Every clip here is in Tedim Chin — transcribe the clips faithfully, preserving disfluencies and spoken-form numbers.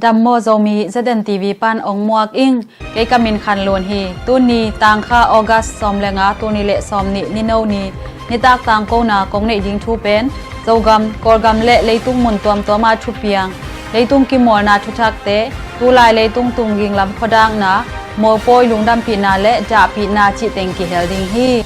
Tam maw Zomi, Z N T V pan ong muak ing. Kei ka min Khan Lun hi. Tuni tangkha August sawm le nga, tuni le sawm nih, ni no ni, nitak tangkona kong neih ding thu pen Zogam, Kawlgam le leitung mun tuamtuama thupiang, leitung kimawlna thuthakte, tulai leitung tungging lam khuadakna, mopawi lungdampihna le dahpihna cih teng kihel ding hi.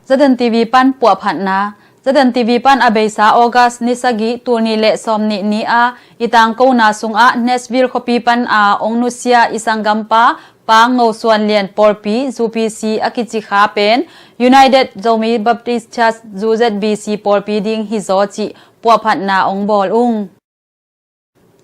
Z N T V pan puahphatna. Z N T V pan a beisa August ni sagih, tul nih le sawm nih ni a i tangkona sungah Nashville khuapi pan a ong nusia i sanggampa Pa Ngo Suan Lian pawlpi, U B C a kici kha pen United Zomi Baptist Church, U Z B C pawlpi ding hizaw cih puahphatna ong bawl ung.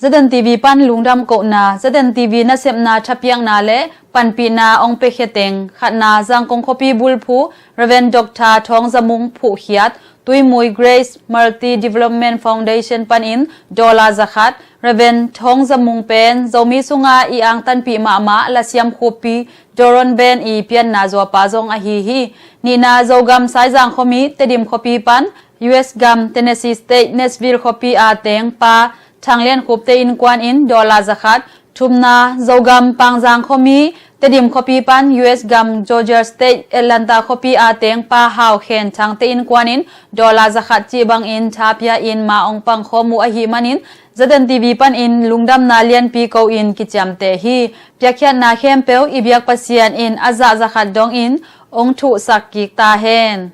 Z N T V pan lungdam kohna. Z N T V nasepna thapiakna le panpihna ong piakhia teng. Khatna, Zangkong khuapi bulphu Reverend Doctor Thawng Za Mung phuhkhiat Tuimui Grace Multi Development Foundation panin dollar zakhat. Reverend Thawng Za Mung pen Zomi sunga i angtanpih mahmah lasiam khuapi Doron Ben i pianna zuapa zong ahi hi. Nihna, Zogam Saizang khuami Tedim khuapi pan U S gam Tennessee State Nashville khuapi a teng Pa Thang Lian Khup te innkuan in dollar zakhat. Thumna, Zogam Pangzang khuami Tedim khuapi pan U S gam Georgia State Atlanta khuapi a teng Pa Hau Khen Thang te innkuan in dollar zakhat cih bangin thapia in ma ong pangkhawm uh ahih manin Z N T V panin lungdamna lianpi ko in kiciamteh hi. Piakkhiatna khempeuh i biak Pasian in a zah zakhat dongin ong thuhsak kik ta hen.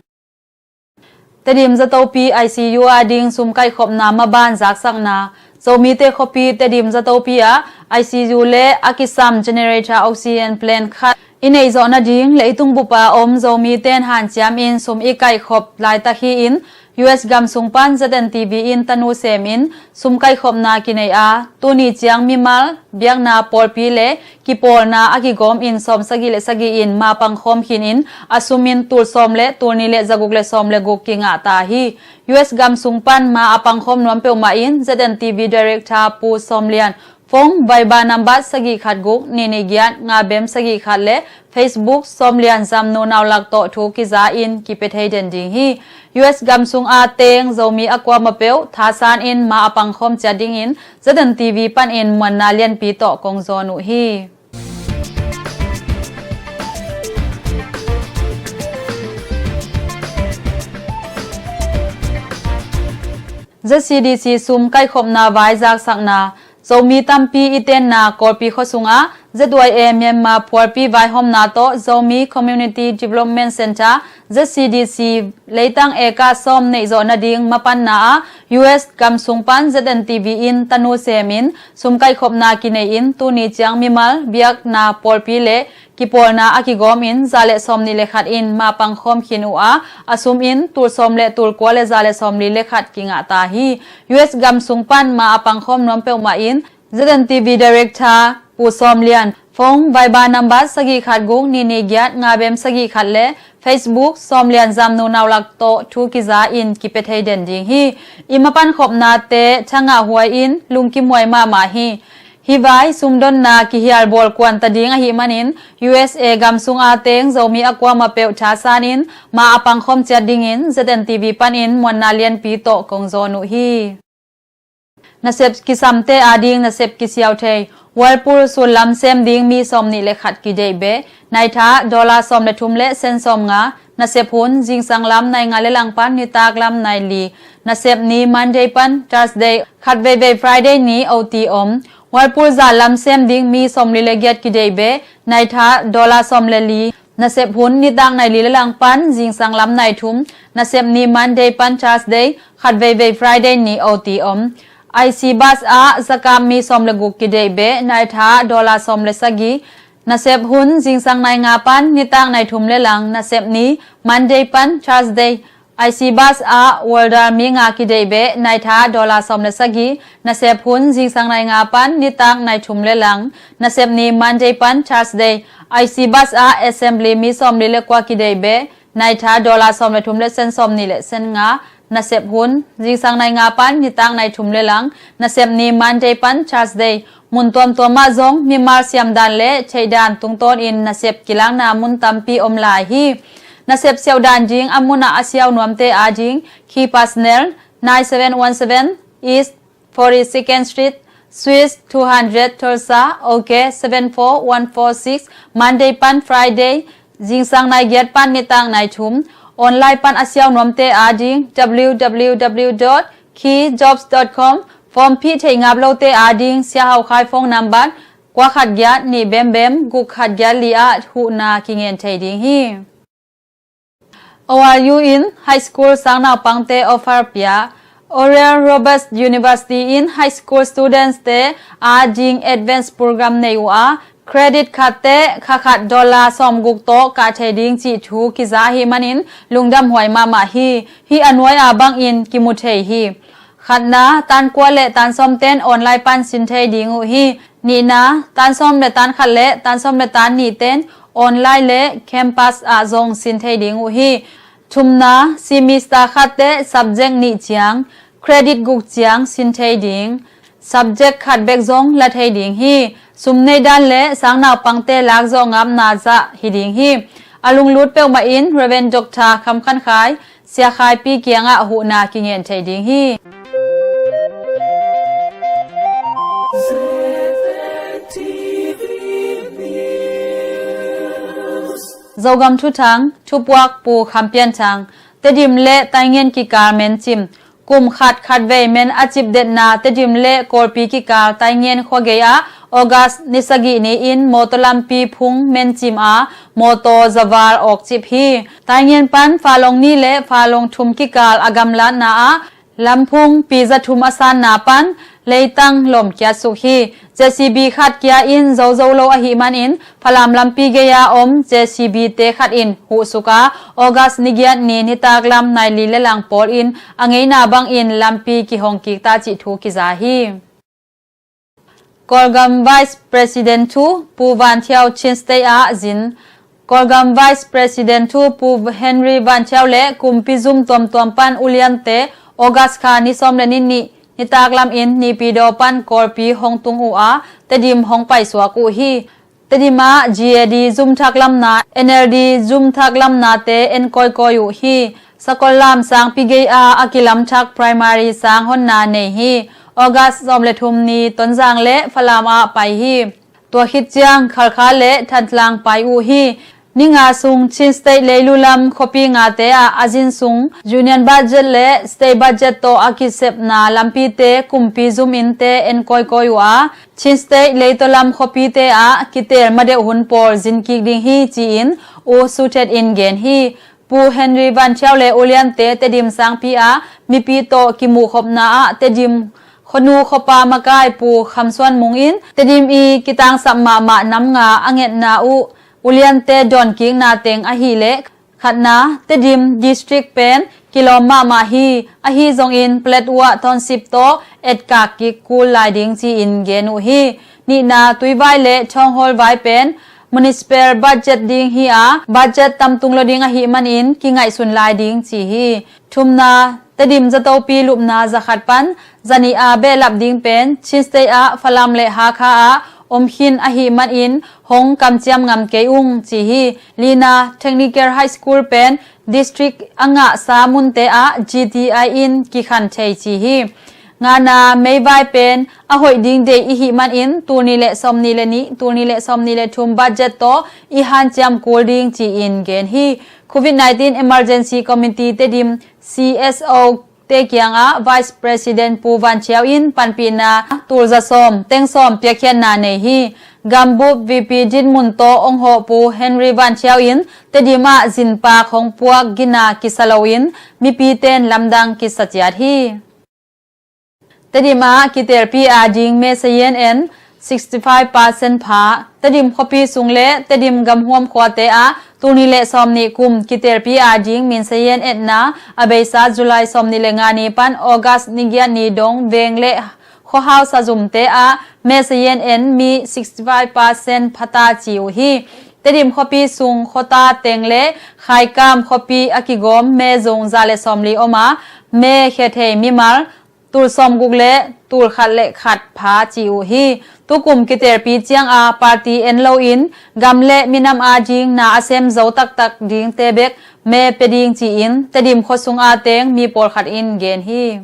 Tedim Zatopi I C U a ding sum kaihkhopna maban zaksakna. Zomite khuapi Tedim Zatopi ah I C U le a kisam generator oxygen plant khat i neihzawh nading leitung bupa om Zomite in hanciam in sum i kaihkhop laitak hi-in U S gam sung pan Z N T V in tanu semin sum kaihkhopna kinei a, tuni ciang mimal, biakna, pawlpi le kipawlna a kigawm in sawm sagih le sagih in ma pangkhawm khin in a sum in tul sawm le tul nih le zaguk le sawm le guk kingah ta hi. U S gam sung pan ma a pangkhawm nuam peuhmah in Z N T V Director Pu Sawm Lian phone Viber number sagih khat guk nih nih giat nga bem sagih khat le Facebook Sawm Lian Zamnu Naulak tawh thu kiza in kipia thei den ding hi. U S gam sung a teng Zomi a kuamah peuh thasan in ma a pangkhawm ciat dingin Z N T V panin muanna lianpi tawh kong zawn uh hi. Z C D C sum kaihkhopna vai zaksakna. Zomi tampi i tenna Kawlpi khua sungah Z Y A Myanmar phualpi vaihawmna tawh Zomi Community Development Centre, Z C D C, leitang eka sawm neihzawh nading mapanna ah U S gam sung pan Z N T V in tanu semin sum kaihkhopna kinei in tuni ciang mimal, biakna, pawlpi le kipawlna a kigawm in za le sawm nih le khat in ma pangkhawm khin uh a, a sum in tul sawm le tul kua le za le sawm li le khat kingah ta hi. U S gam sung pan ma a pangkhawm nuam peuhmah in Z N T V Director Pu Sawm Lian phone Viber number sagih khat guk nih nih giat nga bem sagih khat le Facebook Sawm Lian Zamnu Naulak tawh thu kiza in kipia thei den ding hi. I mapan khopnate thangah huai in lungkimhuai mahmah hi. Hih vai sumdonna kihial bawl kuanta ding ahih manin U S A gam sung a teng Zomi a kuamah peuh thasan in ma a pangkhawm ciat dingin Z N T V panin muanna lianpi tawh kong zawn uh hi. Nasep kisamte ading nasep kisiau thei. Whirlpool sullam sem ding mi sawm nih le khat kideih beh. Naitha dollar sawm le thum le sen sawm nga. Nasep hun zingsang lam nai nga le lang pan nitak lam nai li. Nasep ni Monday pan Thursday, khatveivei Friday ni O T om. Whirlpool zahlam sem ding mi sawm li le giat kideih beh. Naitha dollar sawm le li. Nasep hun nitak nai li le lang pan zingsang lam nai thum. Nasep ni Monday pan Thursday, khatveivei Friday ni O T om. I C bus ah zakam mi sawm le guk kideih beh. Naitha dollar sawm le sagih. Nasep hun zingsang nai nga pan nitak nai thum le lang. Nasep ni Monday pan Thursday, I C bus ah welder mi nga kideih beh. Naitha dollar sawm le sagih. Nasep hun zingsang nai nga pan nitak nai thum le lang. Nasep ni Monday pan Thursday, I C bus ah assembly mi sawm li le kua kideih beh. Naitha dollar sawm le thum le sen sawm nih le sen nga. Nasep hun, zingsang nai nga pan nitak nai thum le lang, nasep ni Monday pan Thursday. Mun tuamtuam ah zong mimal siamdan le theihdan tungtawnin nasep kilakna mun tampi om lai hi. Nasep siauhdan ding a mun ah a siau nuamte ading, Key Personnel, nine seven one seven East forty-second Street, Suite two hundred, Tulsa, OK seven four one four six, Monday pan Friday, zingsang nai giat pan nitak nai thum. Online pan a siau nuamte ading, www dot keyjobs dot com, form phih theih ngap lote ading, Sia Hau Khai phone number, kua khat giat nih bem bem, guk khat giat li ah huhna kingen thei ding hi. O R U in high school sang naupangte offer pia. Oral Roberts University in high school students te ading advance program nei uh a, credit khat te kha khat dollar sawmguk tawh kah thei ding cih thu kiza ahih manin lungdamhuai mahmah hi. Hih a nuai a bangin kimu thei hi. Khatna, tan kua le tan sawm ten online pan sin thei ding uh hi. Nihna, tan sawm le tan khat le tan sawm le tan nih ten online le campus ah zong sin thei ding uh hi. Thumna, semester khat te subject nih ciang, credit guk ciang sin thei ding. Subject khat bek zong la thei ding hi. Sum nei dan le sang naupangte lak zawh ngapna zah hi ding hi. A lunglut peuhmah in Reverend Doctor Kham Khan Khai, Sia Khai Pi kiangah huhna kingen thei ding hi. Zogam Thuthang, thupuak Pu Kham Pian Thang. Tedim le Taingen kikal mencim. Kum khat khatvei men a cipdetna Tedim le Kawlpi kikal Taingen khuagei ah August ni sagih ni-in mawtaw lampi phung mencim a mawtaw zaval awkcip hi. Taingen pan Falong nih le Falong thum kikal a gamlatna ah lamphung pi za thum a sanna pan leitang lawm kiatsuk hi. J C B khat kia in zozo lo ahih manin Falam lampi gei-a om J C B te khat in huhsuk a, August ni giat ni nitak lam nai li le lang pawlin a ngeina bangin lampi kihong kik ta cih thu kiza hi. Kawlgam Vice President thu Pu Van Thiau Chin State ah zin. Kawlgam Vice President thu Pu Henry Van Thiau le kumpi zum tuamtuam pan uliante August kha ni sawm le ni nih nitak lamin Naypyidaw pan Kawlpi hong tung uh a, Tedim hong paisuak uh hi. Tedim ah G A D zum thaklamna, N L D zum thaklamnate en kawikawi uh hi. Sakollam sangpi gei-a a kilamthak primary sang honna nei hi. August sawm le thum ni Tonzang le Falam ah pai hi. Tua khit ciang Khalkha le Thantlang pai uh hi. Ni nga sung Chin State leilu lam khuapi ngate ah a zin sung union budget le state budget tawh a kisepna lampite kumpi zum innte en kawikawi uh a, Chin State leitaw lam khuapite ah kiteel madeuh hun pawl zin kik ding hi ci-in U Su Thet in gen hi. Pu Henry Van Thiau le uliante Tedim sangpi ah mipi tawh kimuhkhopna ah Tedim khuanu khuapa makai Pu Kham Suan Mung in Tedim i kitangsap mahmah nam nga a ngetna uh uliante dawnkikna teng ahih leh khatna, Tedim District pen kilawm mahmah hi. Ahi zongin Paletwa Township tawh etkak kik kul lai ding ci-in gen uh hi. Nihna, tuivai le thawnghawl vai pen municipal budget ding hi a, budget tamtung lo ding ahih manin kingaihsun lai ding ci hi. Thumna, Tedim zatopi lupna zakhat pan zanih a behlap ding pen Chin State ah Falam le Hakha ah om khin ahih manin hong kamciam ngam kei ung ci hi. Lina, Technical High School pen district a ngahsa munte ah G T I in kikhan thei ci hi. Ngana, meivai pen a hoih ding deih ihih manin tulnih le sawmnih le nih, tulnih le sawmnih le thum budget tawh i hanciam kul ding ci-in gen hi. Covid nineteen Emergency Committee Tedim, C S O te kiangah Vice President Pu Van Thiau in panpihna tulza sawm, teng sawm piakkhiatna nei hi. Gambup V P dinmun tawh ong hawh Pu Henry Van Thiau in Tedim ah zinpak hong puak gina kisa loin mipite in lamdang kisa ciat hi. Tedim ah kitelpi a ding mesa yen en sixty five percent pha. Tedim khuapi sung le Tedim gamhuam khuate ah tulnih le sawmnih kum kitelpi a ding minsa yen etna a beisa July sawmnih le nga ni pan August ni giat ni dong veng le khuahau sazumte ah mesa yen en mi sixty five percent phata ci uh hi. Tedim khuapi sung khuata teng le Khaikam khuapi a kigawm me zung za le sawmli om a, me khia thei mimal tul sawmguk le tul khat le khat pha ci uh hi. Tukum kitelpi cianga party en loin gam le minam ading na a sem zo taktak dingte bek me pia ding ci-in Tedim khuasung a teng mi pawlkhat in gen hi.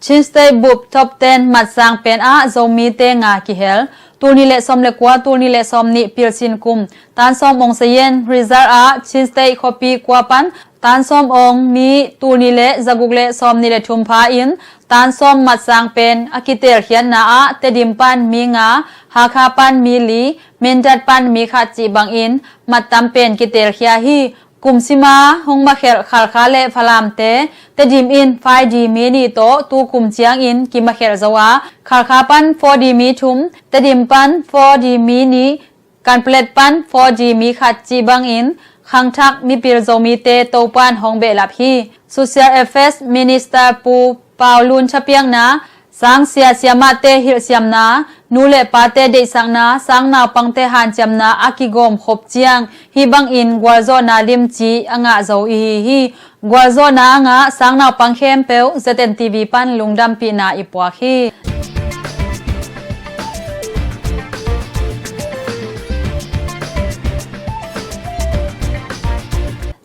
Chin State bup top ten matsang pen ah Zomite nga kihel. Tul nih le sawm le kua, tul nih le sawm nih pilsin kum tan sawm ong sayen result ah Chin State khuapi kua pan tan sawm ong mi tul nih le zaguk le sawm nih le thum pha in tan sawm matsang pen a kitelkhiatna ah Tedim pan mi nga, Hakha pan mi li, Mindat pan mi khat cih bangin mattam pen kitelkhia hi. Kum sima hong makhelh Khalkha le Falamte Tedim in Faidi mi nih tawh tukum ciangin kimakhelh zo a, Khalkha pan Fawdi mi thum, Tedim pan Fawdi mi nih, Kanpalet pan Fawdi mi khat cih bangin khangthak mipil Zomite Topan hong behlap hi. Social Affairs Minister Pu Pau Lun thapiakna sang sia siamahte hilhsiamna, nu le pate deihsakna, sang naupangte hanciamna a kigawm khop ciang hih bangin gualzawhna limci a ngah zo i hi hi. Gualzawhna a ngah sang naupang khempeuh Z N T V pan lungdampihna i puak hi.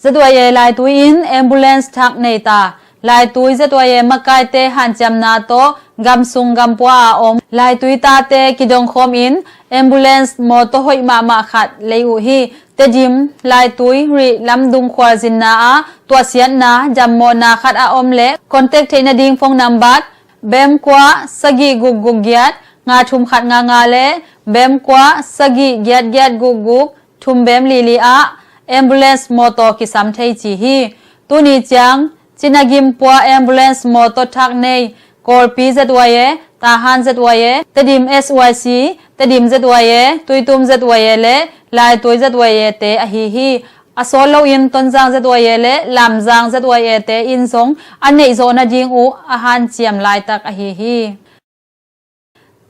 Z Y A laitui in ambulance thak nei ta. Laitui Z Y A makaite hanciamna tawh gamsung gampua a om laitui tate kidongkhawm in ambulance mawtaw hoih mahmah khat lei uh hi. Tedim laitui rih lamdung khualzinna ah tuahsiatna dammawhna khat a om leh contact theih nading phone number bem kua sagih guk guk giat nga thum khat nga nga le bem kua sagih giat giat guk guk thum bem li li ah ambulance mawtaw kisam thei ci hi. Tuni ciang Cinagim pua ambulance mawtaw thak nei Kawlpi Z Y A, Tahan Z Y A, Tedim S Y C, Tedim Z Y A, Tuitum Z Y A le Laitui Z Y A te ahi hi. A sawt loin Tonzang Z Y A le Lamzang Z Y A te in zong a neih zawh nading uh a hanciam laitak ahi hi.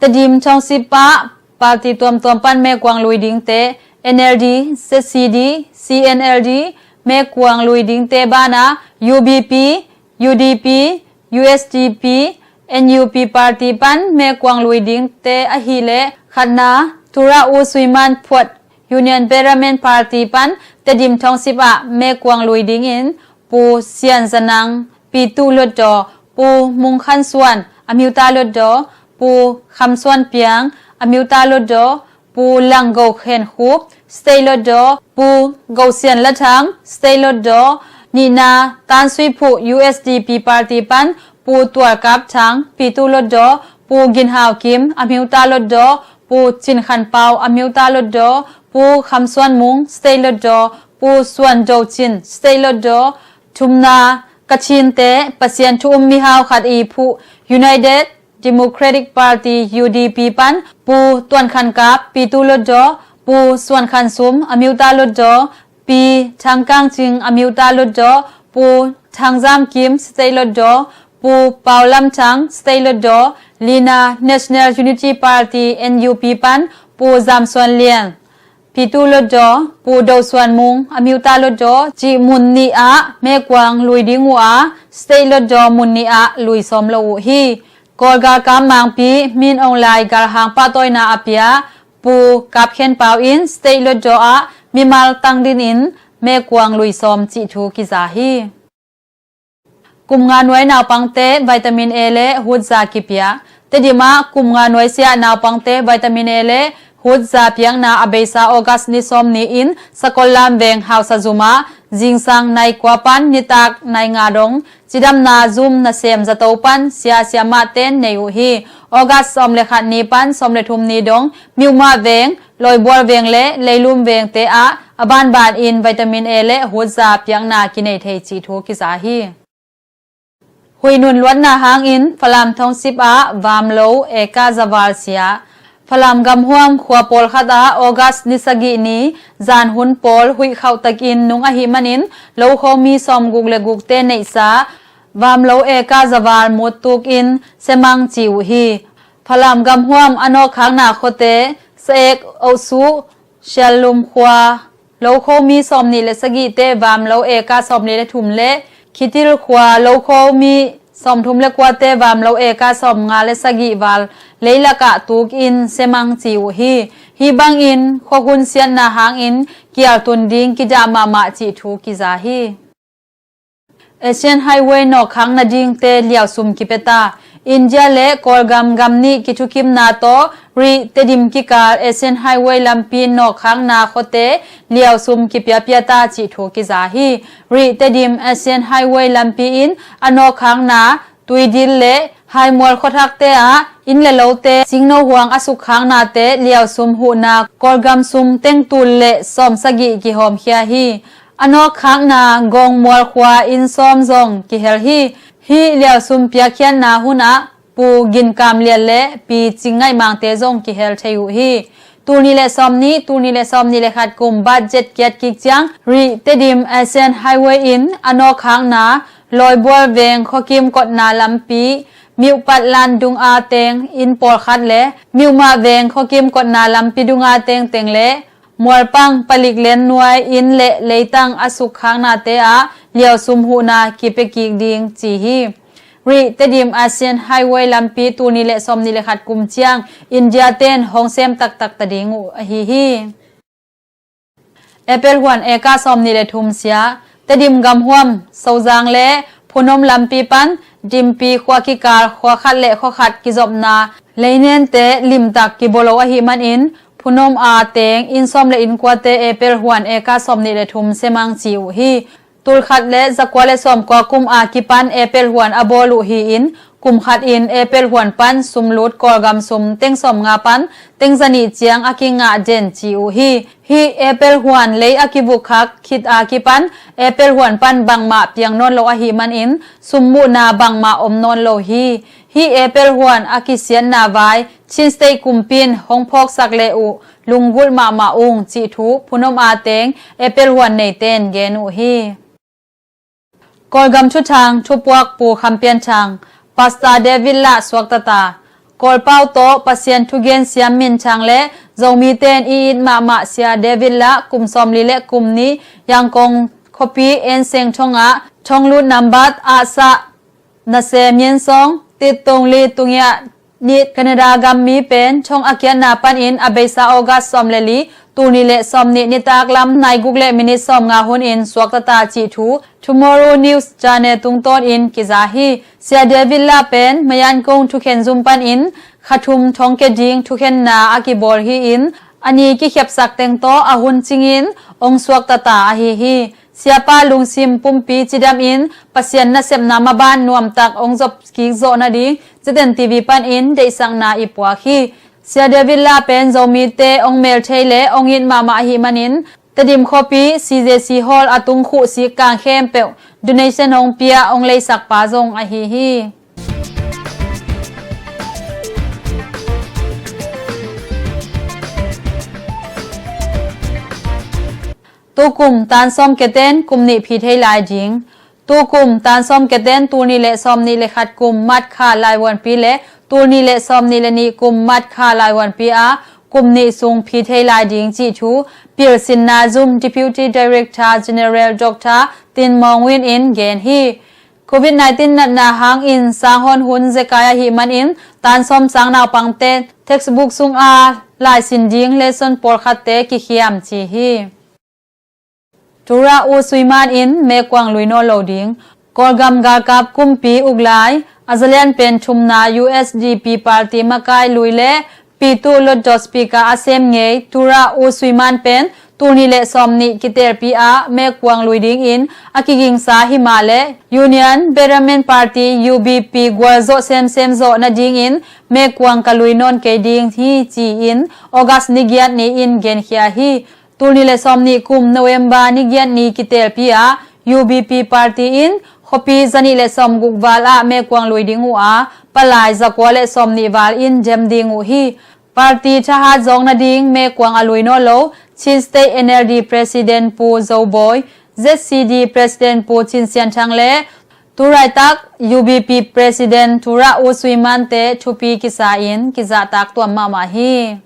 Tedim Township ah party tuamtuam pan mekuang lui dingte, N L D, Z C D, C N L D, mekuang lui dingte banah U B P, U D P, U S D P, N U P party pan mekuang lui dingte ahih leh khatna, Tura U Suiman Phuat Union Betterment Party pan Tedim Township ah mekuang lui dingin Pu Sian Zanang, Pitu Lotdaw, Pu Mung Khan Suan, Amyuta Lotdaw, Pu Kham Suan Piang, Amyuta Lotdaw, Pu Lang Go Khen Khup, State Lotdaw, Pu Go Sian Lathang, State Lotdaw, nihna, Tan Sui Phu U S D P Party pan Pu Tual Kap Thang, Pitu Lotdaw, Pu Gin Hau Kim, Amyuta Lotdaw, Pu Cin Khan Pau, Amyuta Lotdaw, Pu Kham Suan Mung, State Lotdaw, Pu Suan Do Cin, State Lotdaw, thumna, Kachinte Pasian thu um mihau khat i phuh United Democratic Party, U D P pan Pu Tuan Khan Kap, Pitu Lotdaw, Pu Suan Khan Sum, Amyuta Lotdaw, Pi Thang Kang Cing, Amyuta Lotdaw, Pu Thang Zam Kim, State Lotdaw, Pu Pau Lam Thang, State Lotdaw, lina, National Unity Party, N U P pan Pu Zam Suan Lian, Pitu Lotdaw, Pu Do Suan Mung, Amyuta Lotdaw cih mun nih ah mekuang lui ding uh a, State Lotdaw mun nih ah lui sawm lo uh hi. Kawl galkap mangpi Min Aung Hlaing galhang pahtawina a pia Pu Kap Khen Pau in State Lotdaw ah mimal tang dinin mekuang lui sawm cih thu kiza hi. Kum nga nuai naupangte vitamin A le hutza kipia. Tedim ah kum nga nuai sia naupangte vitamin A le hutza piakna a beisa August ni sawm ni-in Sakollam Veng Hausa Zum ah zingsang nai kua pan nitak nai nga dong cidamna zum nasem zato pan sia siamahte nei uh hi. August sawm le khat ni pan sawm le thum ni dong Myoma Veng, Lawibual Veng le Leilum Vengte ah a banbanin vitamin A le hutza piakna kinei thei cih thu kiza hi. Huih nun luatna hangin Falam Township ah vamlo eka zaval sia. Falam gamhuam khua pawlkhat ah August ni sagih ni zan hun pawl huih khauh takin nung ahih manin lo khawmi sawmguk le gukte neihsa vamlo eka zaval mut tukin semang ci uh hi. Falam gamhuam a nawkkhakna khuate Saek, Osu, Siallum khua lokho mi sawmnih le sagihte vamlo eka sawmli le thum le Khitil khua lokho mi sawmthum le kuate vamlo eka sawmnga le sagih val leilakah tukin semang ci uh hi. Hih bangin khuahun siatna hangin kialtun ding kidah mahmah cih thu kiza hi. Asian Highway nawkkhak nadingte liausum kipia ta. India le Kawlgam gam nih kithukimna tawh Rih Tedim kikal Asian Highway lampi nawkkhakna khuate liausum kipiapia ta cih thu kiza hi. Rih Tedim Asian Highway lampi in a nawkkhakna Tuidil le Haimual khuathakte ah inn le lote, singno huang a sukkhaknate liausum huhna Kawlgam sum teng tul le sawmsagih kihawmkhia hi. A nawkkhakna Gawngmual khua inn sawm zong kihel hi. Hih liausum piakkhiatna hunah Pu Gin Kam Lian le Pi Cing Ngaih Mangte zong kihel thei uh hi. Tul nih le sawmnih, tul nih le sawmnih le khat kum budget kiat kik ciang Rih Tedim Asian Highway in a nawkkhakna Lawibual Veng khuakim kotna lampi, Miuh Pat Lan dung a teng inn pawlkhat le Miuh Mah Veng khuakim kotna lampi dung a tengteng le Mualpang Palik Len Nuai inn le leitang a sukkhaknate ah liausum huhna kipia kik ding ci hi. Rih Tedim Asian Highway lampi tul nih le sawmnih le khat kum ciang India ten hong sem taktak ta ding uh ahi hi. Apple huan eka sawmnih le thum sia, Tedim gamhuam Sozang le Phunom lampi pan Dimpi khua kikal khua khat le khua khat kizopna leinente limtak kibawl lo ahih manin Phunom a teng inn sawm le inn kuate apple huan eka sawmnih le thum semang ci uh hi. Tul khat le zakua le sawmkua kum a kipan apple huan a bawl uh hi-in, kum khat in apple huan pan sum lut Kawlgam sum teng sawmnga pan teng zanih ciang a kingah den ci uh hi. Hih apple huan lei a kivukkhak khit a kipan apple huan pan bangmah piang nawn lo ahih manin sum muhna bangmah om nawn lo hi. Hih apple huan a kisiatna vai Chin State kumpi in hong phawksak le uh lunggulh mahmah ung cih thu Phunom a teng apple huan neite in gen uh hi. Kawlgam thuthang thupuak Pu Kham Pian Thang, Pastor David Lah suakta ta. Kawlpau tawh Pasian thugen siam minthang le Zomite in i it mahmah Sia David Lah kum sawmli le kum nih Yangon khuapi En Seng Thong ah thong lut nambat ahsah Nase Myen Song, Tit Tung Li Tung Yah Nit, Canada gam mi pen thong a kiatna panin a beisa August sawm le li, tul nih le sawmnih nitak lam nai guk le minit sawmnga hunin suakta ta cih thu Tomorrow News Channel tungtawnin kiza hi. Sia David Lah pen Mayan Kong thukhen zum panin kha thum thong kia ding thukhenna a kibawl hi-in, a ni kikhiapsak teng tawh a hun cingin hong suakta ta ahi hi. Siapa lungsim pumpi cidamin Pasian nasepna maban nuamtak hong zop kik zawh nading Z N T V panin deihsakna i puak hi. Sia David Lah pen Zomite hong mel thei le hong it mahmah ahih manin Tedim khuapi C J C Hall a tung khuhsik kang khempeuh donation hong pia hong leisakpa zong ahi hi. Tukum tan sawm keten kum nih phi thei lai ding. Tukum tan sawm keten tul nih le sawmnih le khat kum March kha laivuanpi le tul nih le sawmnih le nih kum March kha laivuanpi a kum nih sung phi thei lai ding cih thu pilsinna zum Deputy Director General Doctor Tin Maung Win in gen hi. Covid nineteen natna hangin sanghon hun zekai ahih manin tan sawm sang naupangte textbook sunga laisin ding lesson pawlkhatte kikhiam ci hi. Tura U Suiman in mekuang lui nawn lo ding. Kawlgam galkap kumpi uklai a zalian pen thumna U S D P party makai lui le Pitu Lotdot speaker a sem ngei Tura U Suiman pen tul nih le sawmnih kitelpi ah mekuang lui dingin a kigingsa hi mah le Union Betterment Party, U B P, gualzawh semsem zawh nadingin mekuang ka lui nawn kei ding hi ci-in August ni giat ni-in genkhia hi. Tul nih le sawmnih kum November ni giat ni kitelpi ah U B P party in khuapi zanih le sawmguk val ah mekuang lui ding uh a, palai zakua le sawmnih val in dem ding uh hi. Party thahat zawng nading mekuang a lui nawn lo Chin State N L D President Pu Zo Bawi, Z C D President Pu Cin Sian Thang le tulaitak U B P President Tura U Suiman te thupi kisa in kizahtak tuam mahmah hi.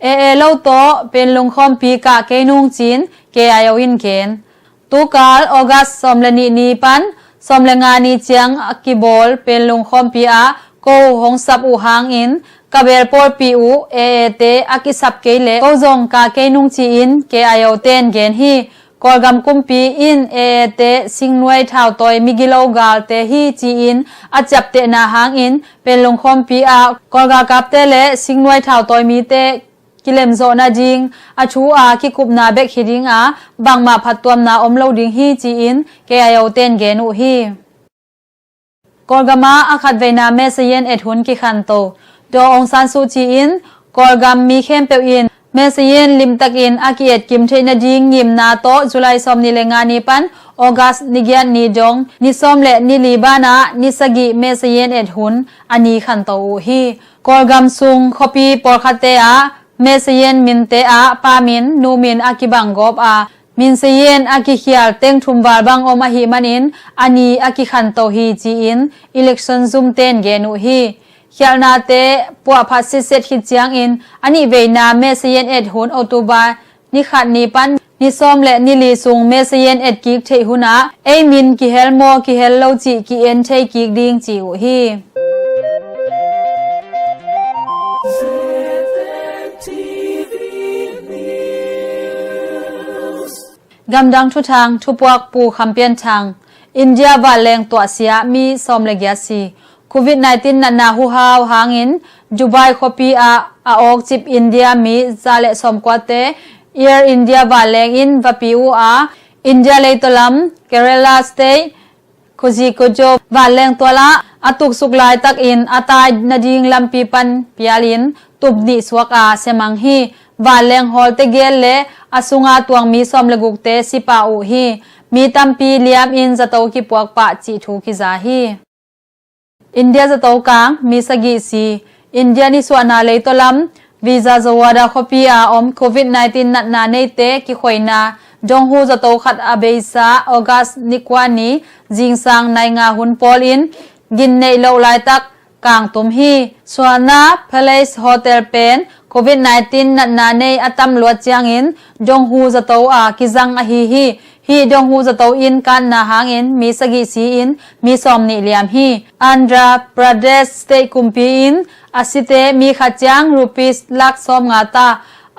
A A lo tawh Penlung khawmpi kah kei nung ci-in K I O in gen. Tukal August sawm le nih ni pan sawm le nga ni ciang a kibawl Penlung khawmpi ah ko hong sap uh hangin ka beel pawlpi uh A A te a kisap kei leh ko zong kah kei nung ci-in K I O ten gen hi. Kawlgam kumpi in A A te singnuai thautawi migilo galte hi ci-in a ciaptehna hangin Penlung khawmpi ah Kawlgalkapte le singnuai thautawi mite kilemzawh nading a thu a kikupna bek hi ding a, bangmah phattuamna om lo ding hi ci-in K I O ten gen uh hi. Kawlgam ah a khatveina Mesayen et hun kikhanto Daw Aung San Suu Kyi in Kawlgam mi khempeuh in Mesayen limtakin a ki-etkim theih nading ngimna tawh July sawm nih le nga ni pan August ni giat ni dong ni sawm le ni li banah ni sagih Mesayen et hun a ni khanto uh hi. Kawlgam sung khuapi pawlkhatte ah Mesayen minte ah pa min, nu min a kibang gawp a, min sayen a kikhial teng thum val bang om ahih manin a ni a kikhanto hi ci-in election zumten gen uh hi. Khialhnate puahphat sitset khit ciangin a nihveina Mesayen et hun October ni khat ni pan ni sawm le ni li sung Mesayen et kik theih hunah ei min kihel maw kihel lo cih ki-en thei kik ding ci uh hi. Gamdang thuthang, thupuak Pu Kham Pian Thang. India vanleng tuahsia mi sawm le giat si. Covid nineteen natna huhau hangin Dubai khuapi ah a awkcip India mi za le sawmkuate Air India vanleng in va pi uh a, India leitaw lam Kerala State Kozhikode vanleng tual ah a tuksuk laitakin a tai nading lampi pan pialin tup nih suak a siamang hi. Vanleng hawlte gel le a sunga tuang mi sawm le gukte si pah uh hi. Mi tampi liamin zato kipuak pah cih thu kiza hi. India zato kang mi sagih si. India nisuahna leitaw lam Vijayawada khuapi a om Covid nineteen natna neite kikhoina donghu zato khat a beisa August ni kua ni zingsang nai nga hun pawlin gin neih loh laitak kangtum hi. Suahna Palace Hotel pen Covid nineteen natna nei a tam luat ciangin donghu zato a kizang ahi hi. Hih donghu zato in kanna hangin mi sagih si-in mi sawm nih liam hi. Andhra Pradesh State kumpi in a site mi khat ciang rupees lak sawm nga ta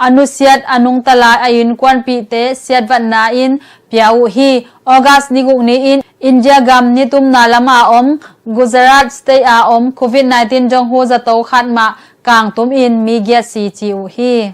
a nusiat a nungta lai a innkuanpihte siatvatna in pia uh hi. August ni guk ni-in India gam nitumna lama om Gujarat State a om Covid nineteen donghu zato khat mah kangtum in mi giat si ci uh hi.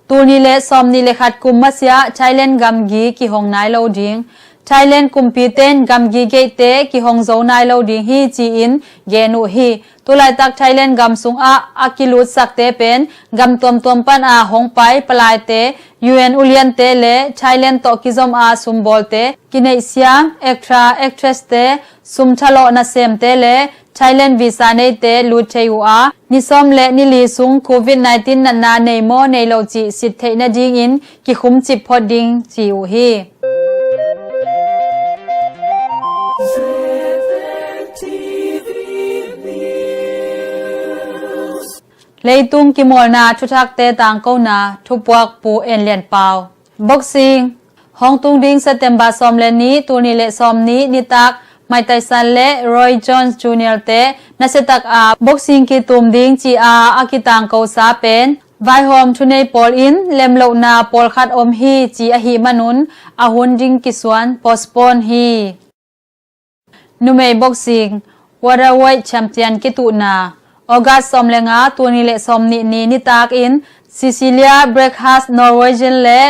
Tul nih le sawm nih le khat kum masiah Thailand gamgi kihong nai lo ding. Thailand kumpite in gamgi geihte kihong zo nai lo ding hi ci-in gen uh hi. Tulaitak Thailand gam sungah a kilutsakte pen gam tuamtuam pan a hong pai palaite, U N uliante le Thailand tawh kizom a sumbawlte, kineihsiam, actor, actress-te, sumthalawh nasemte le Thailand visa neite lut thei uh a, ni sawm le ni li sung Covid nineteen natna nei maw nei lo cih sit theih nadingin kikhumcip phot ding ci uh hi. Leitung kimawlna thuthakte tangkona thupuak Pu En Lian Pau. Boxing. Hong tung ding September sawm le nih, tul nih le sawm nih nitak Mike Tyson le Roy Jones Junior te nasiatak a boxing kitum ding ci-a a kitangkosa pen vaihawm thunei pawl in lemlohna pawlkhat om hi ci ahih manun a hun ding kisuan, postpone hi. Numei boxing welterweight champion kituhna. August sawm le nga, tul nih le sawm nih ni nitakin Cecilia Brækhus Norwegian le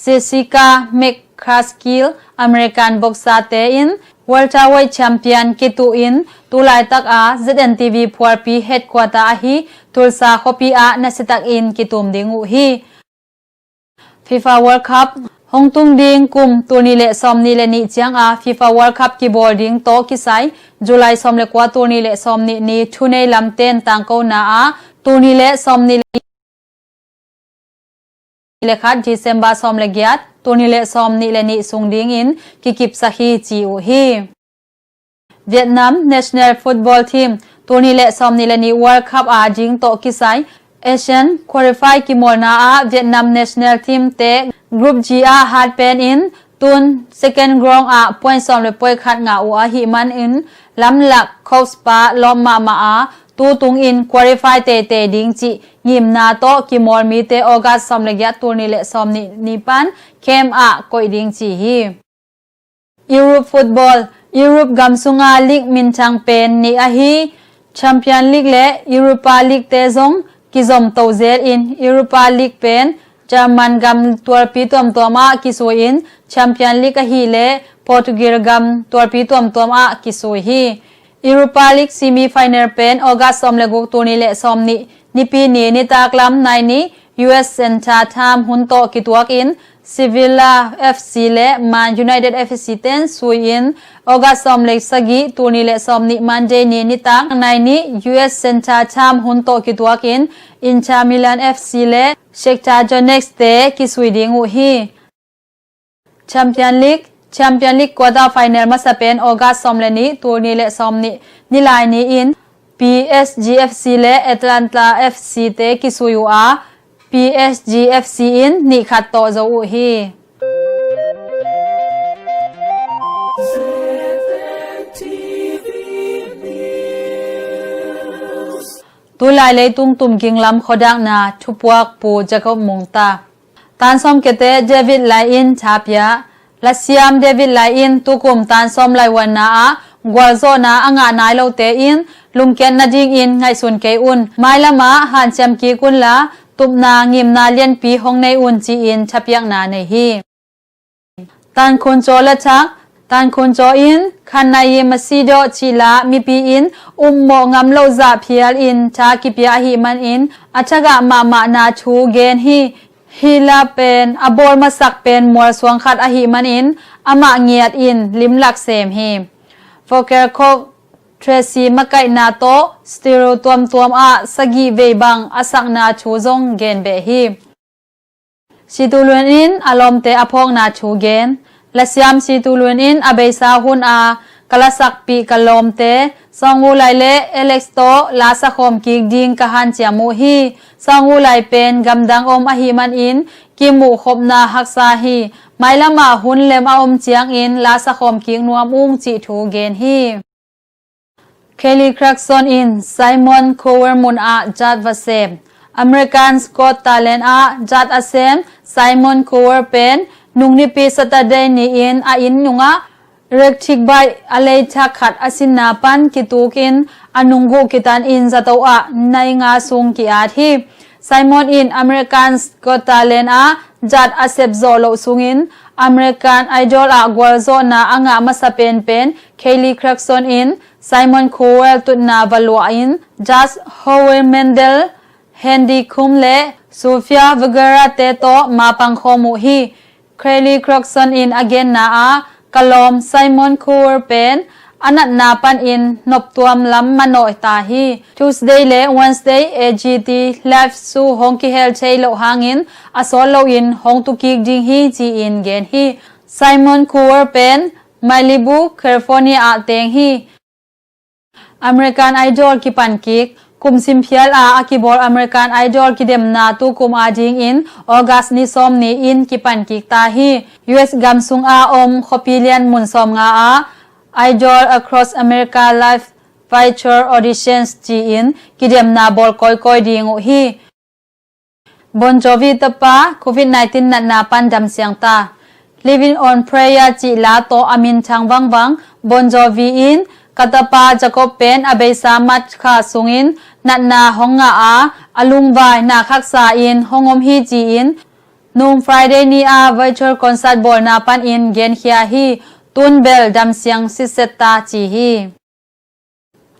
Jessica McCaskill American boxer-te in welterweight champion kituh in tulaitaka Z N T V phualpi headquarter ahi Tulsa khuapi ah nasiatakin kitum ding uh hi. FIFA World Cup hong tung ding kum tul nih le sawm nih le nih cianga FIFA World Cup kibawl ding tawh kisai July sawm le kua, tul nih le sawm nih ni thunei lamten tangkona ah tul nih le sawm nih le le khat December sawm le giat, tul nih le sawm nih le nih sung dingin kikipsak hi ci uh hi. Vietnam National Football Team tul nih le sawm nih le nih World Cup a ding tawh kisai Asian Qualify kimawlna ah Vietnam National Team te Group G ah hat pen in tun second round ah point sawm le point khat ngah uh ahih manin lamlak coach pa lawm mahmah a, tu tungin qualify teitei ding cih ngimna tawh kimawl mite August sawm le giat tul nih le sawm nih ni pan camp ah koih ding ci hi. Europe football, Europe gam sunga league minthang pen nih ahi Champion League le Europa League te zong kizom to zel in Europa League pen German gam tualpi tuamtuam ah kisui in Champion League ahih le Portugal gam tualpi tuamtuam ah kisui hi. Europa League semi final pen August sawm le guk tul nih le sawm nih Nipi ni nitak lam nai nih U S Center time hun tawh kituak in Sevilla F C le Man United F C ten sui in August sawm le sagih tul nih le sawm nih Monday ni nitak nai nih U S Center time hun tawh kituak in Inter Milan F C le Shakhtar Donetsk te kisui ding uh hi. Champion League, Champion League quarter final masa pen August sawm le nih tul nih le sawm nih nilai ni in P S G F C le Atalanta F C te kisui uh a, P S G F C in nih khat tawh zo uh hi. Tulai leitung tumging lam khuadakna thupuak Pu Jacob Mungta. Tan sawm kete David Lai in tha pia. Lasiam David Lai in tukum tan sawm laivuanna ah gualzawhna a ngah nai lote in lungkiat nadingin ngaihsun kei un. Mailam ah hanciam kik unla tupna ngimna lianpi hong nei un ci-in thapiakna nei hi. Tankhun Caw lathak, Tankhun Caw in khannayi masidoh cihla mipi in ummawh ngam loh zah phial in tha kipia ahih manin a thagah mahmahna thu gen hi. Hih la pen a bawl masak pen mualsuang khat ahih manin amah ngiat in limlak sem hi. Vocal coach Tracy makaihna tawh studio tuamtuam ah sagih vei bang a sakna thu zong gen beh hi. Situ Lun in a lawmte a phawkna thu gen. Lasiam Situ Lun in a beisa hun a ka lasakpih ka lawmte Sawng U Lai le Alex tawh la sakhawm kik ding ka hanciam uh hi. Sawng U Lai pen gamdang om ahih manin kimuh khopna haksa hi. Mailam ah hun lem a om ciangin la sakhawm kik nuam ung cih thu gen hi. Kelly Clarkson in Simon Cowell mun ah judge va sem. America's Got Talent ah judge a sem Simon Cowell pen nung nipi Saturday ni-in a inn nungah electric bike a leithak khat a sinna pan kitukin a nungguh kitan in zato ah nai nga sung ki-at hi. Simon in America's Got Talent ah judge a sep zawh loh sungin American Idol ah gualzawhna a ngah masa penpen Kelly Clarkson in Simon Cowell tutna va luah in judge Howie Mandel, Heidi Klum le Sofia Vergara te tawh mapang khawm uh hi. Kelly Clarkson in a genna ah ka lawm Simon Cowell pen a natna panin noptuam lam manawh ta hi. Tuesday le Wednesday A G T live show hong kihel thei loh hangin a sawt loin hong tukik ding hi ci-in gen hi. Simon Cowell pen Malibu, California ah teng hi. American Idol kipan kik. Kum sim phial a a kibawl American Idol kidemna tukum a dingin August ni sawm ni-in kipan kik ta hi. U S gam sung a om khuapi lian mun sawm nga ah Idol Across America Live Virtual Auditions ci-in kidemna bawl kawikawi ding uh hi. Bon Jovi tapa covid nineteen natna pan damsiang ta. Living on Prayer cih la tawh a minthang vangvang Bon Jovi in ka tapa Jacob pen a beisa March kha sungin natna hong ngah a, a lungvai na khaksa in hong om hi ci-in nung Friday ni a virtual concert bawlna panin genkhia hi. Tun bel damsiang sitset ta ci hi.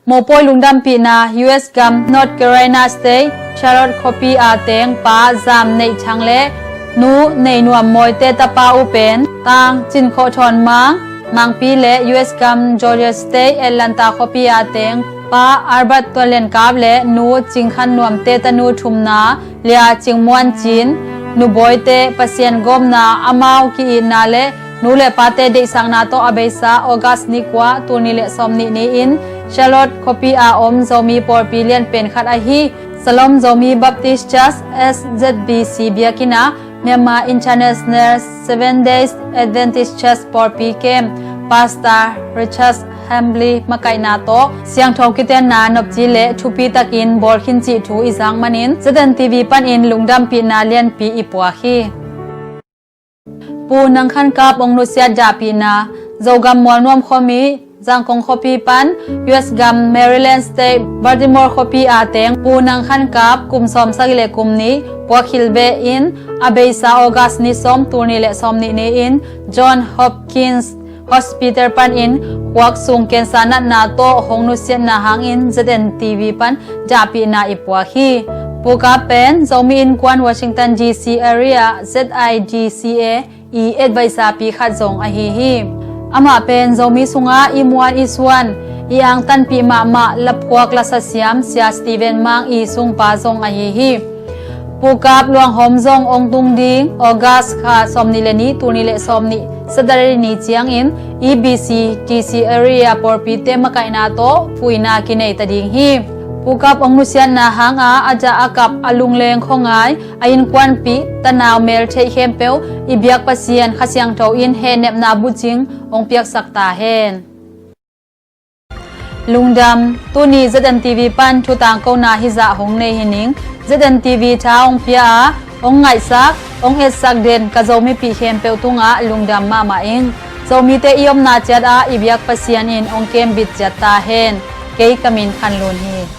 Mopawi lungdampihna. U S gam North Carolina State Charlotte khuapi a teng Pa Zam Neih Thang le Nu Nei Nuam Mawi te tapa uh pen Tang Cin Khawh Thawn Mang, Mangpi le U S gam Georgia State Atlanta khuapi a teng Pa Albert Tuan Lian Kap le Nu Cing Khan Nuam te tanu thumna Lia Cing Muan Cin, Nubawite Pasian gawmna, amau ki-itna le nu le pate deihsakna tawh a beisa August ni kua, tul nih le sawmnih ni-in Charlotte khuapi a om Zomi pawlpi lianpen khat ahi Shalom Zomi Baptist Church, S Z B C biakinn ah Myanmar International Seven Days Adventist Church pawlpi kem Pastor Richard Hambly makaihna tawh siangtho kitenna nopci le thupi takin bawl khin cih thu i zak manin Z N T V panin lungdampihna lianpi i puak hi. Pu Nang Khan Kap hong nusiat dahpihna. Zogam Mualnuam khuami Zangkong khuapi pan U S gam Maryland State Baltimore khuapi a teng Pu Nang Khan Kap kum sawmsagih le kum nih puakkhilh behin a beisa August ni sawm, tul nih le sawmnih ni-in John Hopkins Hospital panin khuak sung cancer natna tawh hong nusiatna hangin Z N T V pan dahpihna i puak hi. Pu Kap pen Zomi Innkuan Washington D C area, Z I D C A i adviser pi khat zong ahi hi. Amah pen Zomi sungah i muan i suan, i angtanpih mahmah laphuak lasasiam Sia Stephen Mang i sungpa zong ahi hi. Pu Kap luanghawm zong hong tung ding August kha sawmnih le nih, tul nih le sawmnih Saturday ni ciangin E B C D C area pawlpite makaihna tawh phuina kinei ta ding hi. Pu Kap hong nusiatna hanga a dah a kap a lungleng khuangai a innkuanpih tanau mel theih khempeuh i biak Pasian Kha Siangtho in hehnepna bucing hong piaksak ta hen. Lungdam. Tuni Z N T V pan thu tangkona hizah hong nei hi ning. Z N T V tha hong pia a, hong ngaihsak, hong etsak den ka Zomipih khempeuh tungah lungdam mahmah ing. Zomite i omna ciat ah i biak Pasian in hong kembit ciat ta hen. Kei ka min Khan Lun hi.